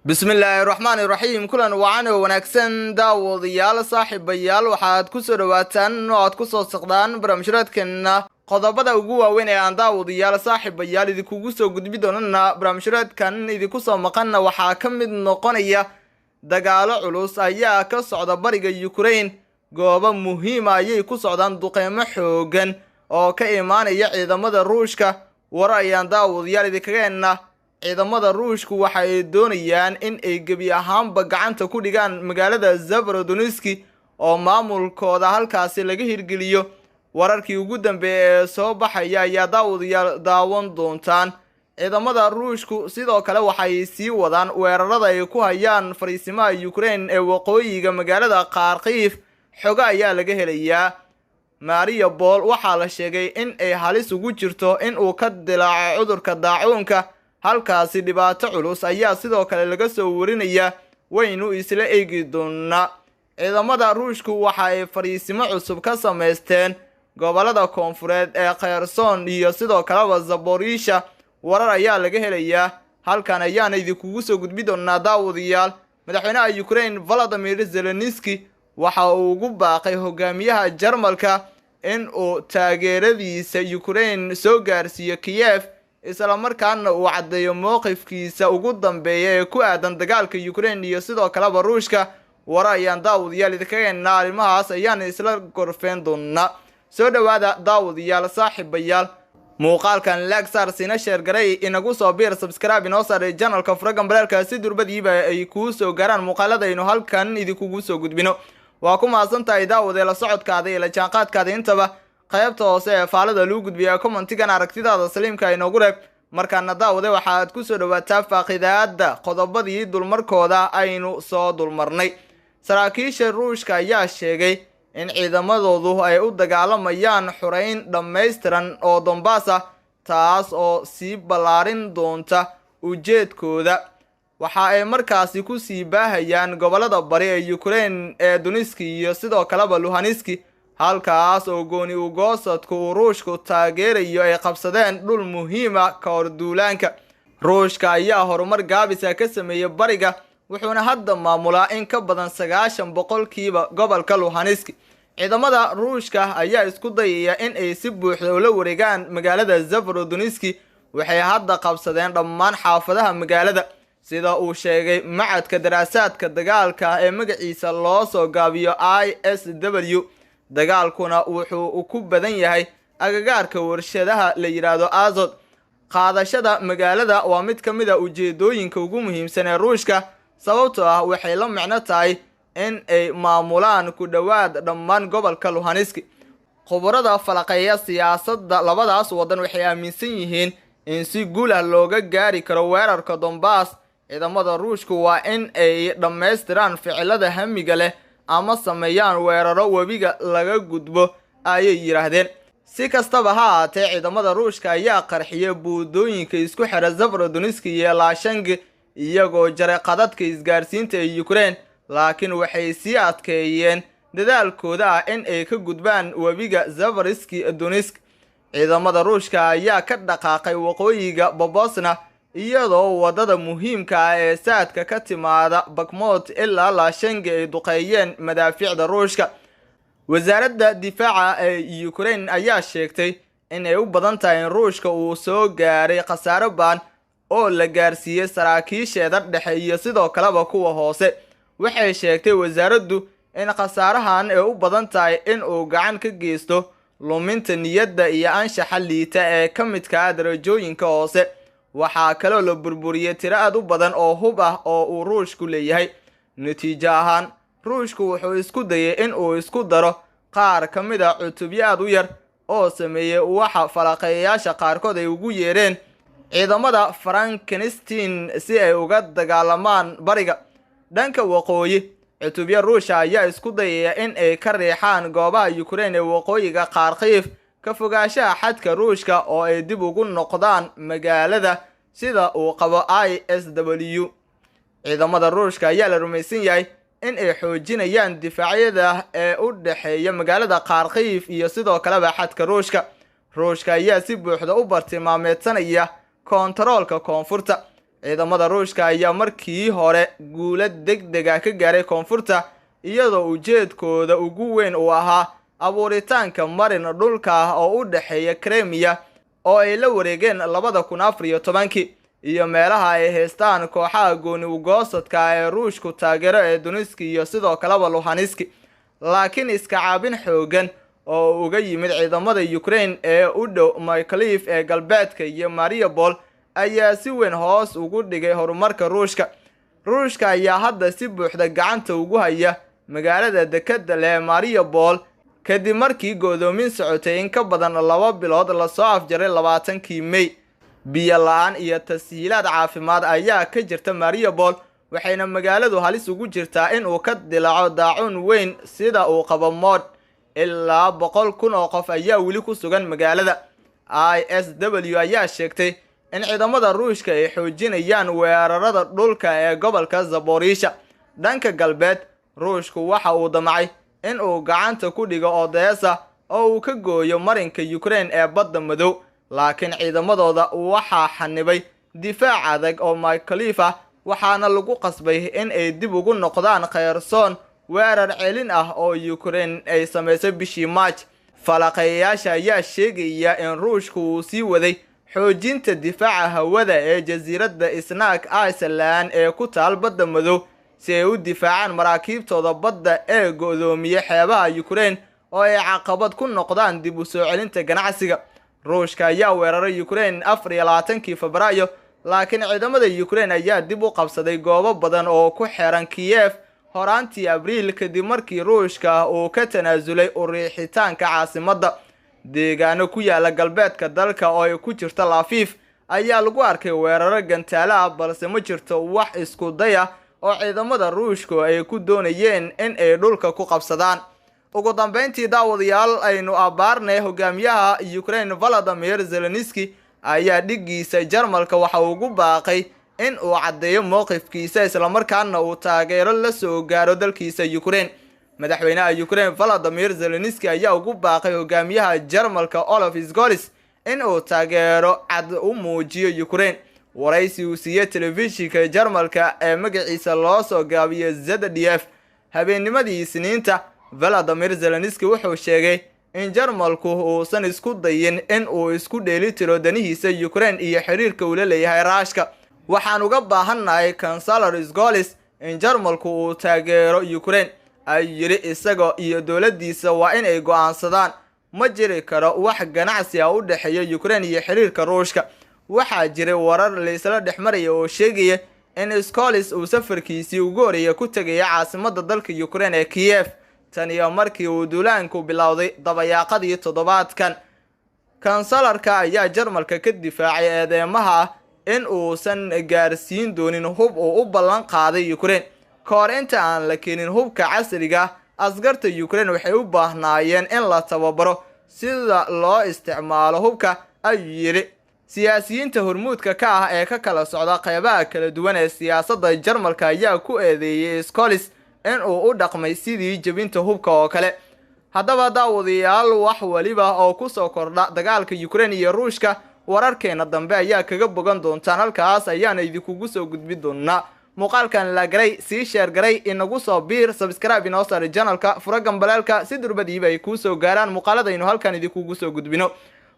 Bismillaahi raxmaani raxiim. Kulan wacan oo wanaagsan, daawadayaal, saaxiibayaal. Waxaad ku soo dhawaataan oo aad ku soo saqdaan barnaamijraadkeena. Qodobada ugu waaweyn ee aan, daawadayaal, saaxiibayaal, idinkugu soo gudbi doonana barnaamijraadkan idinku soo maqanna waxaa ka mid noqonaya: dagaalo culus ayaa ka socda bariga Ukraine, goobo muhiima ayay ku socdaan duqeymo xoogan oo ka imaanaya ciidamada Ruushka. War ayaan, daawadayaal, idinkaga hennaa. Ciidamada Ruushku waxa ay doonayaan in ay gebi ahaanba gacanta ku dhigaan magaalada Severodonetsk oo maamulkooda halkaasi laga hirgeliyo. Wararkii ugu dambeeya ee soo baxaya ayaa, daawadayaal, daawan doontaan. Ciidamada Ruushku sidoo kale waxay sii wadaan weerarada ay ku hayaan fariisimaha Ukraine ee waqooyiga magaalada Kharkiv. Xogo ayaa laga helayaa. Mariupol waxaa la sheegay in ay halis ugu jirto in uu ka dilaaco cudurka daacuunka halkaasi. Dhibaato culus ayaa sidoo kale laga soo warinayaa, waynu isla eegi doonaa. Ciidamada Ruushku waxa ay fariisimo cusub ka samaysteen gobolada koonfureed ee Kherson iyo sidoo kaleba Zaporizhzhia. Warar ayaa laga helayaa, halkan ayaana idinkugu soo gudbi doonaa, daawadayaal. Madaxweynaha Ukraine Volodymyr Zelensky waxa uu ugu baaqay hogaamiyaha Jarmalka in uu taageeradiisa Ukraine soo gaarsiiyo Kiev, islamarkaana uu caddeeyo mowqifkiisa ugu dambeeya ee ku aadan dagaalka Ukraine iyo sidoo kaleba Ruushka. War ayaan, daawadayaal, idinkaga hennaa, arrimahaas ayaan isla gorfeen doonaa. Soo dhowaada, daawadayaal, saaxiibayaal. Muuqaalkan like saar, siina share garay, inagu soo biir, subscribe inoo saaray channelka, furagan bareelka si durbadiiba ay kuu soo gaaraan muuqaaladaynu halkan idinkugu soo gudbino. Waa ku mahadsan tahay, daawadee, la socodkaada iyo la jaanqaadkaada intaba. Qaybta hoose ee faalada lagu gudbiya commentigan aragtidaada saliimka inoogu reeb. Markaana, daawade, waxaad ku soo dhawaataa faaqidaada qodobadii dulmarkooda aynu soo dulmarnay. Saraakiisha Ruushka ayaa sheegay in ciidamadoodu ay u dagaalamayaan xureyn dhammaystiran oo Donbass ah, taas oo sii ballaarin doonta ujeedkooda. Waxa ay markaasi kusii baahayaan gobolada bari ee Ukraine ee Donetsk iyo sidoo kaleba Luhansk, halkaas oo gooni ugoosadku uu Ruushku taageerayo ay qabsadeen dhul muhiima ka hor duulaanka. Ruushka ayaa horumar gaabisa ka sameeyey bariga, wuxuuna hadda maamulaa in ka badan 90% gobolka Luhansk. Ciidamada Ruushka ayaa isku dayaya in ay si buuxda ula wareegaan magaalada Severodonetsk. Waxay hadda qabsadeen dhammaan xaafadaha magaalada, sida uu sheegay macadka daraasaadka dagaalka ee magaciisa loo soo gaabiyo ISW. Dagaalkuna wuxuu ku badan yahay agagaarka warshadaha la yidhaahdo Azot. Qaadashada magaalada waa mid ka mid a ujeedooyinka ugu muhiimsan ee Ruushka, sababtoo ah waxay la micno tahay in ay maamulaan ku dhowaad dhammaan gobolka Luhansk. Khubarada falaqeeya siyaasadda labadaas waddan waxay aaminsan yihiin in si guul ah looga gaari karo weerarka Donbass, ciidamada Ruushku waa in ay dhammaystiraan ficilada hamiga leh ama sameeyaan weeraro webiga laga gudbo, ayay yidhaahdeen. Si kastaba ha ahaatee, ciidamada Ruushka ayaa qarxiyay buundooyinka isku xira Severodonetsk iyo Lysychansk, iyagoo jaray qadadka isgaarsiinta ee Ukraine, laakiin waxay sii adkeeyeen dadaalkooda ah in ay ka gudbaan webiga Seversky Donetsk. Ciidamada Ruushka ayaa ka dhaqaaqay waqooyiga Popasna, iyadoo wadada muhiimka ah ee saadka ka timaada Bakhmut ilaa Lysychansk ay duqeeyeen madaafiicda Ruushka. Wasaaradda difaaca ee Ukraine ayaa sheegtay in ay u badan tahay in Ruushka uu soo gaaray khasaaro baan oo la gaarsiiyey saraakiisheeda dhexe iyo sidoo kaleba kuwa hoose. Waxay sheegtay wasaaraddu in khasaarahan ay u badan tahay in uu gacan ka geysto luminta niyadda iyo anshaxa liita ee ka midka ah darajooyinka hoose. Waxaa kaloo la burburiyey tiro aad u badan oo hub ah oo uu Ruushku leeyahay. Natiijo ahaan, Ruushku wuxuu isku dayay in uu isku daro qaar ka mid a cutubyo aad u yar oo sameeyey waxa falaqeeyayaasha qaarkood ay ugu yeereen ciidamada Frankenstein si ay uga dagaalamaan bariga. Dhanka waqooyi, cutubyo Ruusha ayaa isku dayaya in ay ka riixaan goobaha Ukraine ee waqooyiga Kharkiv ka fogaanshaha xadka Ruushka oo ay dib ugu noqdaan magaalada, sida uu qabo ISW. Ciidamada Ruushka ayaa la rumaysan yahay in ay xoojinayaan difaacyada ee u dhexeeya magaalada Kharkiv iyo sidoo kaleba xadka Ruushka. Ruushka ayaa si buuxda u bartilmaameedsanaya koontaroolka koonfurta. Ciidamada Ruushka ayaa markii hore guulo degdeg ah ka gaaray koonfurta, iyadoo ujeedkooda ugu weyn uu ahaa abuuritaanka marin dhulka ah oo u dhexeeya Crimea oo ay la wareegeen 2014 iyo meelaha ay haystaan kooxaha gooni ugoosadka ee Ruushku taageero ee Donetsk iyo sidoo kaleba Luhansk. Laakiin iska caabin xoogan oo uga yimid ciidamada Ukraine ee u dhow Mykolaiv ee galbeedka iyo Mariupol ayaa si weyn hoos ugu dhigay horumarka Ruushka. Ruushka ayaa hadda si buuxda gacanta ugu haya magaalada dekedda leh Mariupol kadib markii go'doomin socotay in ka badan 2 bilood lasoo afjaray 20kii May. Biyo la'aan iyo tashiilaad caafimaad ayaa ka jirta Mariupol, waxayna magaaladu halis ugu jirtaa in uu ka dilaaco daacuun weyn sida uu qabo Mod. Ilaa 100,000 oo qof ayaa weli ku sugan magaalada. ISW ayaa sheegtay in ciidamada Ruushka ay xoojinayaan weerarada dhulka ee gobolka Zaporizhia. Dhanka galbeed, Ruushku waxa uu damcay in uu gacanta ku dhigo Odessa oo uu ka gooyo marinka Ukraine ee badda madow, laakiin ciidamadooda waxaa xanibay difaac adag oo Mykolaiv ah, waxaana lagu qasbay in ay dib ugu noqdaan Kherson weerar celin ah oo Ukraine ay samaysay bishii March. Falaqeeyayaasha ayaa sheegaya in Ruushku uu sii waday xoojinta difaaca hawada ee jasiiradda Snake Island ee ku taal badda madow si ay u difaacaan maraakiibtooda badda ee go'doomiya xeebaha Ukraine oo ay caqabad ku noqdaan dib u soo celinta ganacsiga. Ruushka ayaa weeraray Ukraine 24kii Febraayo, laakiin ciidamada Ukraine ayaa dib u qabsaday goobo badan oo ku xeeran Kiev horaantii Abriil kadib markii Ruushka uu ka tanaasulay u riixitaanka caasimadda. Deegaano ku yaala galbeedka dalka oo ay ku jirto Lviv ayaa lagu arkay weeraro gantaalo ah, balse ma jirto wax isku day ah oo ciidamada Ruushku ay ku doonayeen in ay dhulka ku qabsadaan. Ugu dambeyntii, daawadayaal, aynu abaarnay hogaamiyaha Ukraine Volodymyr Zelensky ayaa dhiggiisa Jarmalka waxa uu ugu baaqay in uu caddeeyo mowqifkiisa islamarkaana uu taageero la soo gaaro dalkiisa Ukraine. Madaxweynaha Ukraine Volodymyr Zelensky ayaa ugu baaqay hogaamiyaha Jarmalka Olaf Scholz in uu taageero cad u muujiyo Ukraine. Waraysi uu siiyey telefishinka Jarmalka ee magaciisa loo soo gaabiyo ZDF habeennimadii Isniinta, Volodymyr Zelensky wuxuu sheegay in Jarmalku uusan isku dayin in uu isku dheelitiro danihiisa Ukraine iyo xiriirka uu la leeyahay Ruushka. Waxaan uga baahannahay Chancellor Scholz in Jarmalku uu taageero Ukraine, ayuu yidhi. Isaga iyo dowladdiisa waa in ay go'aansadaan. Ma jiri karo wax ganacsi ah u dhexeeya Ukraine iyo xiriirka Ruushka. Waxaa jiray warar la isla dhex maraya oo sheegaya in Scholz uu safarkiisii ugu horreeyay ku tegaya caasimadda dalka Ukraine ee Kiev tan iyo markii uu duulaanku bilowday dabayaaqadii toddobaadkan. Kansalarka ayaa Jarmalka ka difaacay eedeymaha in uusan gaarsiin doonin hub uu u ballan qaaday Ukraine. Ka hor inta aan la keenin hubka casriga, askarta Ukraine waxay u baahnaayeen in la tababaro sida loo isticmaalo hubka, ayuu yidhi. Siyaasiyiinta hormuudka ka ah ee ka kala socda qeybaha kala duwan ee siyaasadda Jarmalka ayaa ku eedeeyay Scholz in uu u dhaqmay sidii jebinta hubka oo kale. Haddaba daawadayaal, wax waliba oo ku soo kordha dagaalka Ukraine iyo Ruushka wararkeena dambe ayaa kaga bogan doontaan, halkaas ayaana idinkugu soo gudbi doonaa. Muuqaalkan la garay, sii share garay, inagu soo biir, subscribe inoo saari channelka, fura gambaleelka si durbadiiba ay kuu soo gaaraan muuqaaladaynu halkan idinkugu soo gudbino.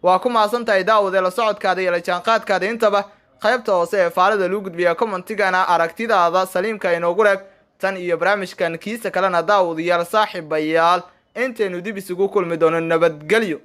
Waa ku mahadsan tahay daawade la socodkaada iyo la jaanqaadkaada intaba. Qaybta hoose ee faalada lagu gudbiya commentigana aragtidaada saliimka inoogu reeb. Tan iyo barnaamijkan kiisa kalena daawadayaal, saaxiibayaal, intaynu dib isugu kulmi doono, nabadgelyo.